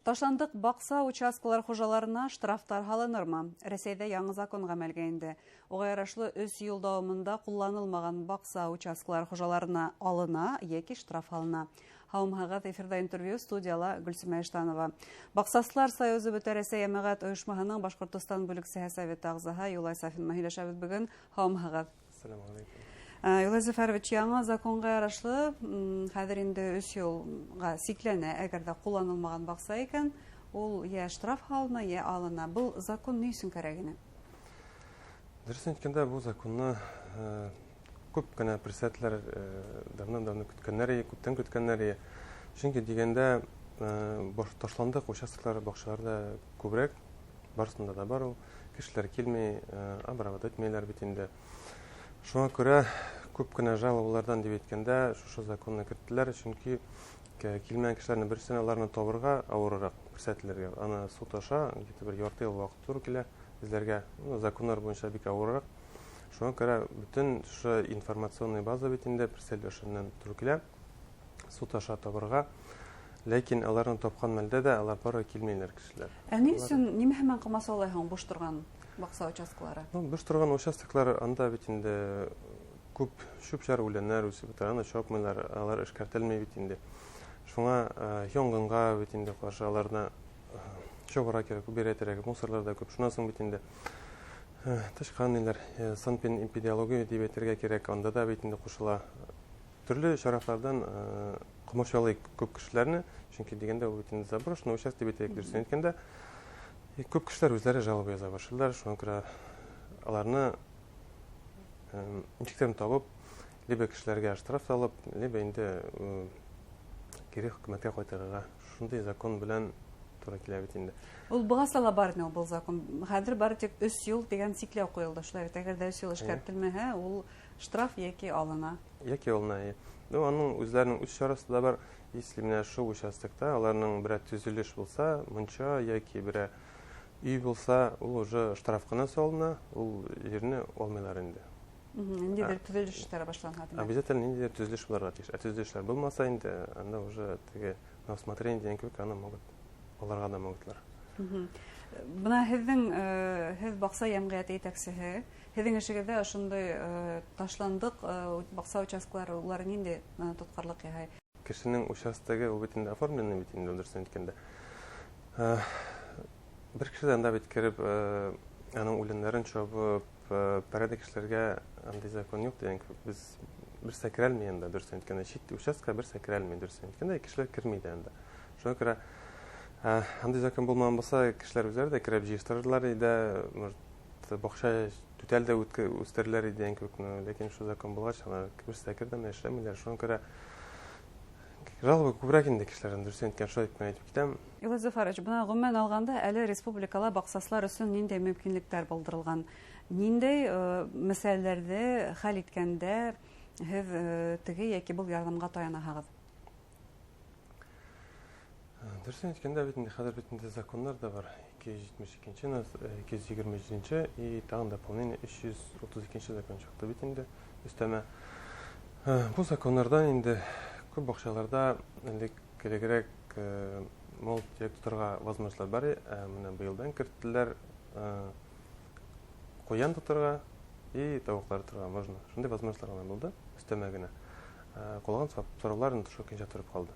Ташландыҡ баҡса участкалар хужаларына штрафтар һалынырмы? Рәсәйҙә яңы закон ғәмәлгә инде. Уға ярашлы 3 йыл дауамында ҡулланылмаған баҡса участкалар хужаларына алына йәки штраф һалына. Һаумыһығыҙ, эфирҙа интервью, студияла Гөлсимә Иштанова. Баҡсасылар союзы Бөтә Рәсәй йәмәғәт ойошмаһының Башҡортостан бүлексәһе советы ағзаһы Юлай Сафин менән һөйләшәбеҙ бөгөн. Һаумыһығыҙ. Ассаламу алейкум. Юлай Зөфәрович, яңы законға ярашлы, хәҙер инде 3 йылға сикләнә, әгәр ҙә ҡулланылмаған баҡса икән, ул йә штраф һалына, йә алына. Был закон ни өсөн кәрәк ине? Дөрөҫөн әйткәндә, был законны күп кенә председателдәр давным-давно көткәннәр ине, күптән көткәннәр ине. Сөнки дигәндә, ташландыҡ участоклар баҡсаларҙа күберәк, барысында да бар ул. Кешеләр килмәй, обрабатывать итмәйләр бит инде. Шуңа күрә күп кенә жалобалардан дип әйткәндә, шушы законны керттеләр, чөнки килмәгән кешеләрнең берсен аларны табырга авыррак председательләргә. Аны суд аша где-то бер ярты ел вакыт туры килә эзләргә. Законнар буенча бик авыррак. Шуңа күрә бөтен шушы информационный база бит инде председатель эшеннән туры килә суд аша табырга. Ләкин аларны тапкан мәлдә дә алар бары килмәйләр кешеләр. Ә ни өчен, нимә һәмән ҡамасаулай һуң буш торған баҡса участкалары? Буш торған участоклар анда бит инде күп чүп-чар үләннәр үсеп утыра, аны чапмыйлар, алар эшкәртелмәй бит инде. Шуңа янгынга бит инде каршы аларны чабырга кирәк, бирә кирәк, мусорлар да күп. Шуннан соң бит инде тычкан ниләр, санэпидемиология дип әйтергә кирәк, анда да бит инде кушыла. Төрле чараклардан комачаулый күп кешеләрне, чөнки дигәндә ул бит инде заброшенный участок дип әйтәйек, дөресен әйткәндә. И күп кешеләр үзләре жалоба яза башлыйлар, шуңа күрә аларны ничектер табып, либо кешеләргә штраф салып, либо инде кире хөкүмәткә кайтарырга. Шундый закон белән туры килә бит инде. Ул быға сала бар ине ул был закон. Хәҙер бары тик 3 йыл тигән сикләү ҡуйылды. Шулай бит, әгәр дә 3 йыл эшкәртелмәһә, ул штраф йәки алына. Йәки алына, әйе. Аның үзләренең үз чарасы да бар. Если менә шул участокта аларның берәр төзелеш булса, мунча йәки берәр өй булса, ул уже штраф кына салына, ул җирне алмыйлар инде. Ниндәйҙер төҙөлөш эштәре башланһа, тимәк. Обязательно ниндәйҙер төҙөлөш булырға тейеш. Ә төҙөлөштәр булмаса инде, анда уже теге на усмотрение дигән кебек аны могут, алырға да могутлар. Бына һеҙ баҡса йәмғиәте етәксеһе, һеҙҙең эшегеҙҙә ошондай ташландыҡ баҡса участкалары, улар ниндәй тотҡарлыҡ яһай? Кешенең участогы ул бит инде оформленный бит инде, дөрөҫөн әйткәндә. Бер кеше дә анда бит кереп, аның үләннәрен чабып, порядок эшләргә андый закон юк дигән кебек. Без берсә керә алмый анда, дөресен әйткәндә. Чит участка берсә керә алмый, дөресен әйткәндә, кешеләр керми дә анда. Шуңа күрә андый закон булмаган булса, кешеләр үзләре дә кереп җыештырырлар иде, может, бакча түтәл дә үстерерләр иде дигән кебек. Но ләкин шул закон булгач, алар берсә керде, менә эшләмиләр. Шуңа күрә жалоба күбрәк инде кешеләрдән, дөресен әйткән, шулай итеп әйтеп китәм. Юлай Зөфәрович, бына ғөмүмән алғанда әле республикала баҡсасылар өсөн ниндәй мөмкинлектәр булдырылған? Ниндәй мәсьәләләрҙе хәл иткәндә һеҙ теге йәки был ярҙамға таянаһығыҙ? Дөресен әйткәндә, бит инде хәҙер бит инде законнар да бар. Ике йөҙ етмеш икенсе, ике йөҙ егерме өсөнсө и тағын дополнение өс йөҙ утыҙ икенсе закон сыҡты бит инде өҫтәмә. Был законнардан инде күп баҡсаларҙа элек элегерәк мал төйәк тоторға возможностьлар бар. Менә быйылдан керттеләр ҡуян тоторға и тауыҡтар тоторға можно. Шундай возможностьлар ғына булды, өҫтәмә генә. Ҡалған сораулар инде шул көйөнсә тороп ҡалды.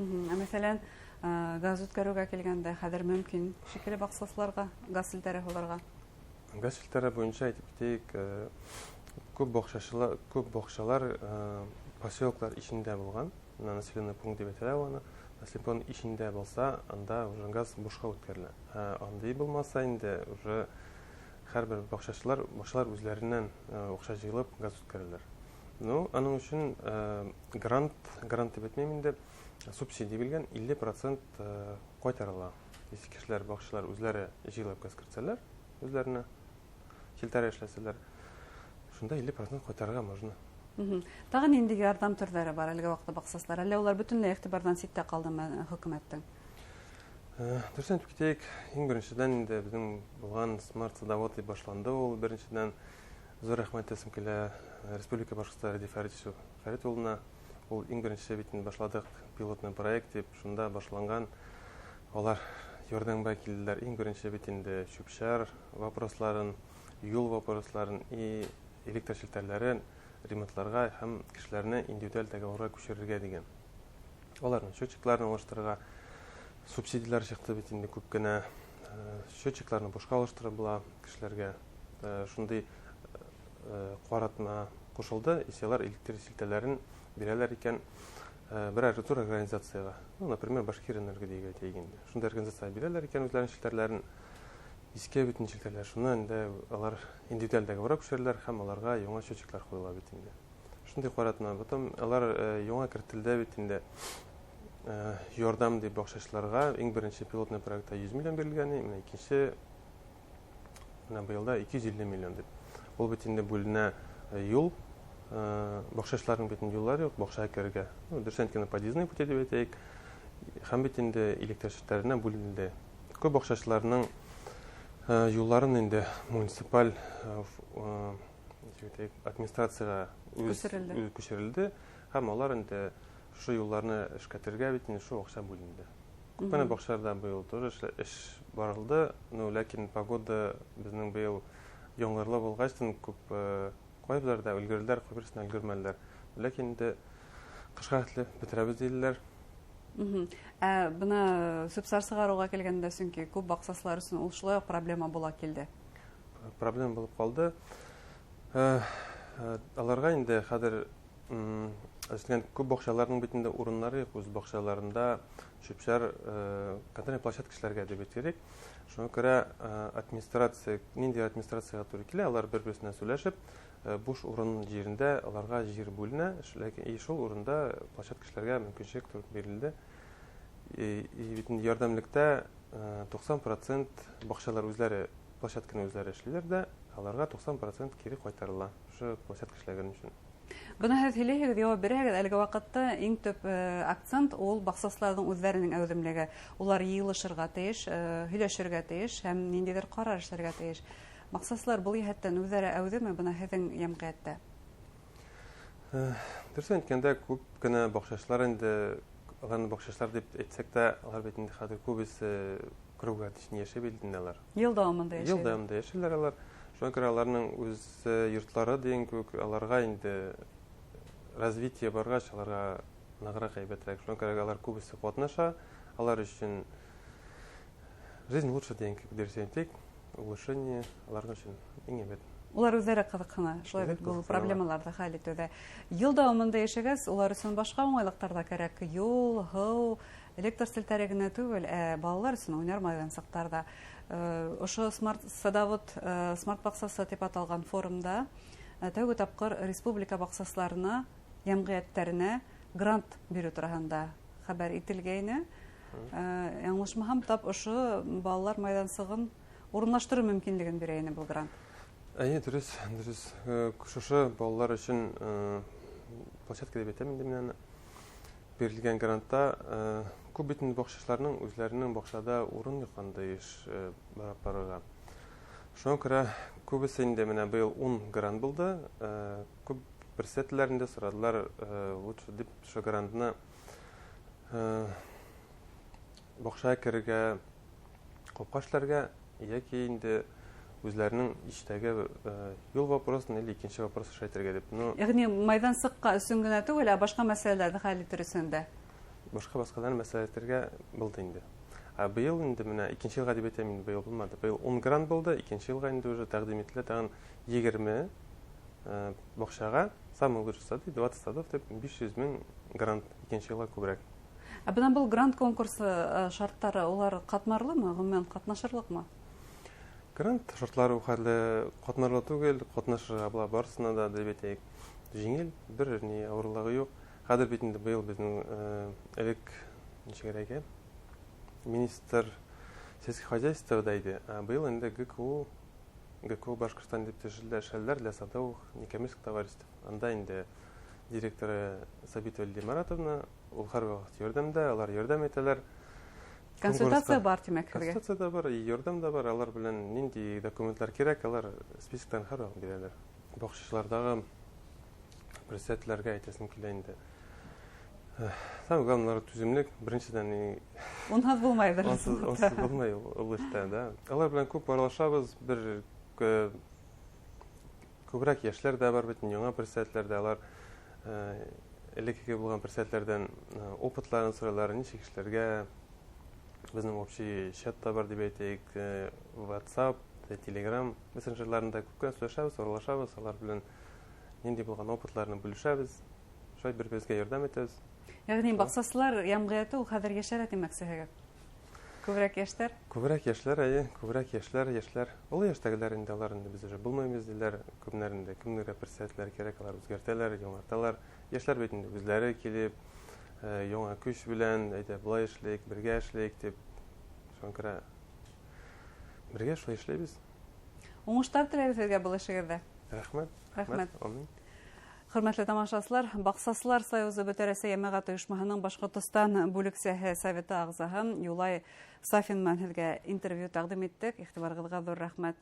Ә мәҫәлән, газ үткәреүгә килгәндә хәҙер мөмкин шикелле баҡсасыларға газ селтәре һалырға? Газ селтәре буйынса әйтеп китәйек, күп баҡсалар поселоклар эсендә булған, менә населенный пункт дип әйтәләр аны. Населенный пункт эсендә булса, анда уже газ бушка үткәрелә. Ә андый булмаса инде уже һәрбер баҡсалар үзләреннән акча җыелып газ үткәрәләр. Аның өчен грант дип әйтмәйем инде, субсидия биргән илле процент кайтарыла. Если кешеләр, баҡсалар үзләре җыелып газ кертсәләр, үзләренә челтәр эшләсәләр, шунда илле процент кайтарырга можно. Тағы ниндәй ярҙам төрҙәре бар әлеге ваҡытта баҡсасылар? Әллә улар бөтөнләй иғтибарҙан ситтә ҡалдымы хөкүмәттең? Дөресен әйтеп китәйек, иң беренсенән инде беҙҙең булған смарт садовод дип башланды ул. Беренсенән зур рәхмәт әйтәсем килә Республика Башҡортостан Рәдиф Фәритович Фәрит улына. Ул иң беренсе бит инде башладыҡ пилотный проект дип, шунда башланған. Алар ярҙамға килделәр. Иң беренсе бит инде чүп-чар вопросларын, юл вопросларын и электр челтәрләрен ремонтларга һәм кешеләрне индивидуаль договорга күчерергә дигән. Аларның счетчикларын алыштырырга субсидияләр чыкты бит инде күп кенә. Счетчикларны бушка алыштырып була кешеләргә. Шундый каратма кушылды, исә алар электр челтәрләрен бирәләр икән берәр зур организациягә. Ну, например, Башкирэнерго дип әйтәйек инде. Шундый организациягә бирәләр икән үзләренең челтәрләрен. Иске бөтен челтәрләр. Шуннан инде алар индивидуаль договорга күчерәләр һәм аларга яңа счетчиклар куела бит инде. Шундый каратма. Потом алар яңа кертелде бит инде. Ярдәм дип бакчачыларга иң беренче пилотный проектта 100 миллион бирелгән, менә икенче менә быелда 250 миллион дип. Ул бит инде бүленә юл, бакчачыларның бит инде юллары юк, бакчага керергә. Ну, дөрес әйткәндә, подъездные пути дип әйтәйек. Һәм бит инде электр челтәренә бүленде. Күп бакчачыларның юлларын инде муниципаль ничек әйтәйек, администрациягә Күчерелде. Күчерелде һәм алар инде шушы юлларны эшкәртергә бит инде шу акча бүленде. Күп кенә бакчаларда быел тоже эш барылды, но ләкин погода безнең быел яңгырлы булгач, күп кайберләрдә өлгерделәр, кайберсенә өлгермәделәр. Ләкин инде кышка хәтле бетерәбез диделәр. Ә бына сүп-сар сығарыуға килгәндә, сөнки күп баҡсасылар өсөн ул шулай уҡ проблема була килде. Проблема булып ҡалды. Аларга инде хәҙер әзерләнгән күп баҡсаларның бит инде урыннары юҡ, үҙ баҡсаларында чүп-чар контейнер площадка эшләргә дип әйтик. Шуңа күрә администрация, ниндәй администрациягә туры килә, алар бер-берсенә сөйләшеп, буш урын җирендә аларга җир бүленә, ләкин и шул урында площадка эшләргә мөмкинчелек торып бирелде. И бит инде ярдәмлектә 90% бакчалар үзләре площадканы үзләре эшлиләр дә, аларга 90% кире кайтарыла шушы площадка эшләгән өчен. Бына һеҙ һөйләйһегеҙ, яуап бирәһегеҙ. Әлеге ваҡытта иң төп акцент ул баҡсасыларҙың үҙҙәренең әүҙемлеге. Улар йыйылышырға тейеш, һөйләшергә тейеш һәм ниндәйҙер ҡарар эшләргә тейеш. Баҡсасылар был йәһәттән үҙҙәре әүҙеме бына һеҙҙең йәмғиәттә? Дөрөҫөн әйткәндә, күп кенә баҡсасылар инде, аларны баҡсасылар тип әйтсәк тә, алар бит инде хәҙер күбесе кругга йәшәй бит инде алар. Йыл дауамында Йыл йәшәй. дауамында йәшәйләр алар. Шуңа күрә аларның үҙ йортлары дигән кеүек, аларга инде развитие баргач, аларга ныграк әйбәтрәк. Шуңа күрә алар күбесе катнаша, алар өчен жизнь лучше дигән кебек дөрес әйтик, улучшение алар өчен иң әйбәт. Улар үҙҙәре ҡыҙыҡһына, шулай бит, Үҙҙәре был ҡыҙыҡһына. проблемаларҙы хәл итеүҙә. Йыл дауамында йәшәгәс, улар өсөн башҡа уңайлыҡтар ҙа кәрәк. Юл, һыу, электр селтәре генә түгел, ә балалар өсөн уйнар майҙансыҡтар ҙа. Ошо смарт садовод, смарт баҡсасы тип аталған форумда тәүге тапҡыр республика баҡсасыларына, йәмғиәттәренә грант биреү тураһында хәбәр ителгәйне. Яңылышмаһам, тап ошо балалар майҙансығын урынлаштырыу мөмкинлеген бирә ине был грант. Әйе, дөрөҫ, дөрөҫ. Шушы балалар өсөн площадка тип әйтәм инде мин аны. Бирелгән грантта күп бит инде баҡсасыларның үҙләренең баҡсада урын юҡ андай эш барып барырға. Шуңа күрә күбесе инде менә быел 10 грант булды. Күп председательләр инде сорадылар, лучше дип шул грантны баҡсаға керергә, ҡапҡа эшләргә йәки инде үзләренең иштәге юл вопросын или икенче вопрос эш әйтергә дип. Ну, Ягъни майҙансыҡҡа өсөн генә түгел, ә башҡа мәсьәләләрҙе хәл итер өсөн дә. Башҡа басҡалар мәсьәлә әйтергә булды инде. Ә быел инде менә икенче йылға дип әйтәм инде, быел булмады. Быел 10 грант булды, икенче йылға инде уже тәкъдим ителә тагын 20 баҡсаға самый лучший сады, 20 садов дип 500 мең грант икенче йылға күберәк. Ә бына был грант конкурсы шарттары улар ҡатмарлымы, ғөмүмән ҡатнашырлыҡмы? Грант шартлары ул хәтле ҡатмарлы түгел, ҡатнашырға була барысына да дип әйтәйек. Җиңел, бер ни авырлыгы юк. Хәзер бит инде быел безнең элек ничегрәк икән? Министр сельского хозяйства да иде. Ә быел инде ГКУ Башкортостан дип төзелде шәлләр для садовых некоммерческих товариществ. Анда инде директоры Сабитова Лилия Маратовна, ул һәрвакыт ярдәмдә, алар ярдәм итәләр. Консультация Конкурска. бар, тимәк, һеҙгә? Консультация да бар, и ярдәм дә бар. Алар белән нинди документлар кирәк, алар списоктан һәрвакыт бирәләр. Бакчачылардагы председательләргә әйтәсем килә инде. Самое главное, наверное, түҙемлек. Беренсенән, Унһыҙ булмайҙыр. Унһыҙ булмай ул эштә, да. Алар белән күп аралашабыҙ, бер күберәк йәштәр ҙә бар бит, яңа председательләр ҙә, алар элеккеге булған председательләрҙән опытларын сорайлар, нисек эшләргә. Беҙҙең общий чат та бар, тип әйтәйек, WhatsApp, Telegram мессенджерларында күп кенә һөйләшәбеҙ, аралашабыҙ, алар белән ниндәй булған опытларны бүлешәбеҙ, шулай бер-беребеҙгә ярҙам итәбеҙ. Йәғни баҡсасылар йәмғиәте ул хәҙер йәшәрә тимәксеһегеҙ? Күберәк йәштәр? Күберәк йәштәр, эйе, күберәк йәштәр, йәштәр. Оло йәштәгеләр инде, алар инде беҙ уже булмайбыҙ тиләр, күпмеләр инде, кемдәргә председательләр кәрәк, алар үҙгәртәләр, яңырталар. Йәштәр бит инде үҙләре килеп, яңы көс белән, әйҙә, былай эшләйек, бергә эшләйек тип, шуңа күрә бергә шулай эшләйбеҙ. Уңыштар теләйбеҙ һеҙгә был эшегеҙҙә. Рәхмәт. Рәхмәт. Амин. Хөрмәтле тамашасылар, Баҡсасылар Союзы Бөтә Рәсәй йәмәғәт ойошмаһының Башҡортостан бүлексәһе советы ағзаһы Юлай Сафин менән һеҙгә интервью тәҡдим иттек. Иғтибарығыҙға ҙур рәхмәт.